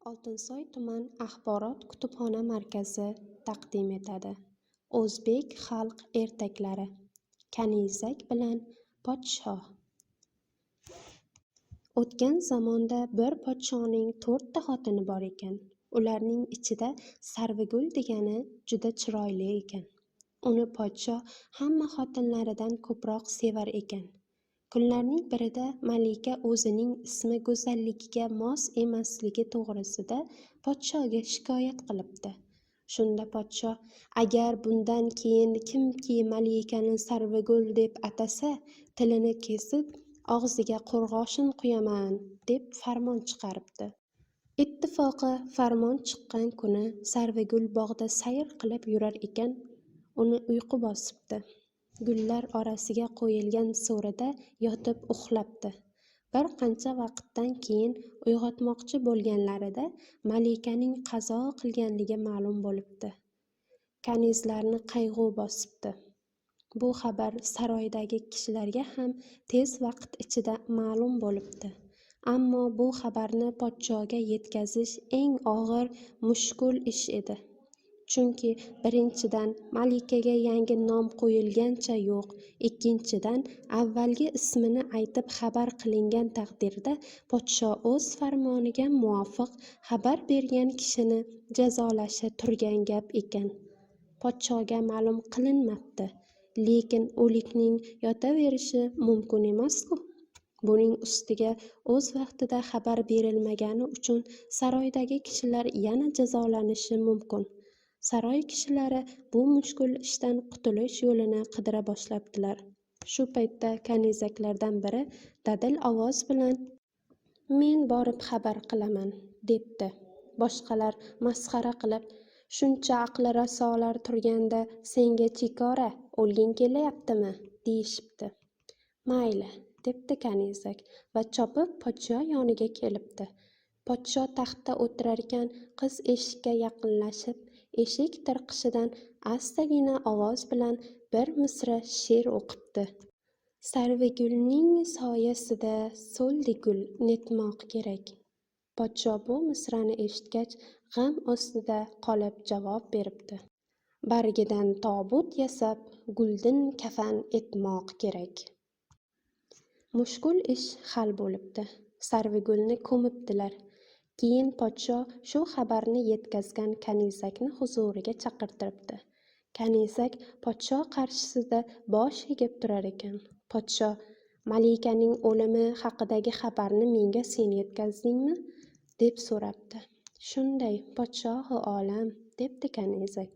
Oltinsoy tuman axborot-kutubxona markazi taqdim etadi. O'zbek xalq ertaklari. Kanizak bilan podshoh. O'tgan zamonda bir podshoning to'rtta xotini bor ekan. Ularning ichida Sarvigul degani juda chiroyli ekan. Uni podshoh hamma xotinlaridan ko'proq sevar ekan. Kunlarning birida malika o'zining ismi go'zalligiga mos emasligi to'g'risida podshoga shikoyat qilibdi. Shunda podshoh: "Agar bundan keyin kimki malikani Sarvigul deb atasa, tilini kesib, og'ziga qo'rg'oshin quyaman", deb farmon chiqaribdi. Ittifoqo farmon chiqqan kuni Sarvigul bog'da sayr qilib yurar ekan, uni uyqu bosibdi. Gullar orasiga qo'yilgan so'rida yotib uxlabdi. Bir qancha vaqtdan keyin uyg'otmoqchi bo'lganlarida malikaning qazo qilganligi ma'lum bo'libdi. Kanizlarni qayg'u bosibdi. Bu xabar saroydagi kishilarga ham tez vaqt ichida ma'lum bo'libdi. Ammo bu xabarni podshoga yetkazish eng og'ir, mushkul ish edi. Chunki birinchidan, malikaga yangi nom qo'yilgancha yo'q, ikkinchidan, avvalgi ismini aytib xabar qilingan taqdirda podsho o'z farmoniga muvofiq xabar bergan kishini jazolashi turgan gap ekan. Podshoga ma'lum qilinmabdi, lekin o'likning yotaverishi mumkin emas-ku. Buning ustiga o'z vaqtida xabar berilmagani uchun saroydagi kishilar yana jazolanishi mumkin. Saroy kishilari bu mushkul ishdan qutulish yo'lini qidira boshlabdilar. Shu paytda kanizaklardan biri dadil ovoz bilan: "Men borib xabar qilaman", debdi. Boshqalar masxara qilib: "Shuncha aqli rasolar turganda senga chikora, o'lging kelayaptimi?" deyishibdi. "Mayli", debdi kanizak va chopib podsho yoniga kelibdi. Podsho taxtda o'tirarkan, qiz eshikka yaqinlashib, eshik tirqishidan astagina ovoz bilan bir misra she'r o'qibdi. Sarvigulning soyasida so'ldi gul, netmoq kerak. Podsho bu misrani eshitgach, g'am ostida qolib javob beribdi: Bargidan tobut yasab, guldin kafan etmoq kerak. Mushkul ish hal bo'libdi. Sarvigulni ko'mibdilar. Keyin podsho shu xabarni yetkazgan kanizakni huzuriga chaqirtiribdi. Kanizak podsho qarshisida bosh egib turar ekan. Podsho: "Malikaning o'limi haqidagi xabarni menga sen yetkazdingmi?" deb so'rabdi. "Shunday, podshohi olam", debdi kanizak.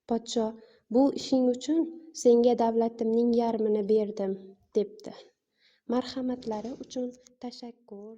Podsho: "Bu ishing uchun senga davlatimning yarmini berdim", debdi. Marhamatlari uchun tashakkur.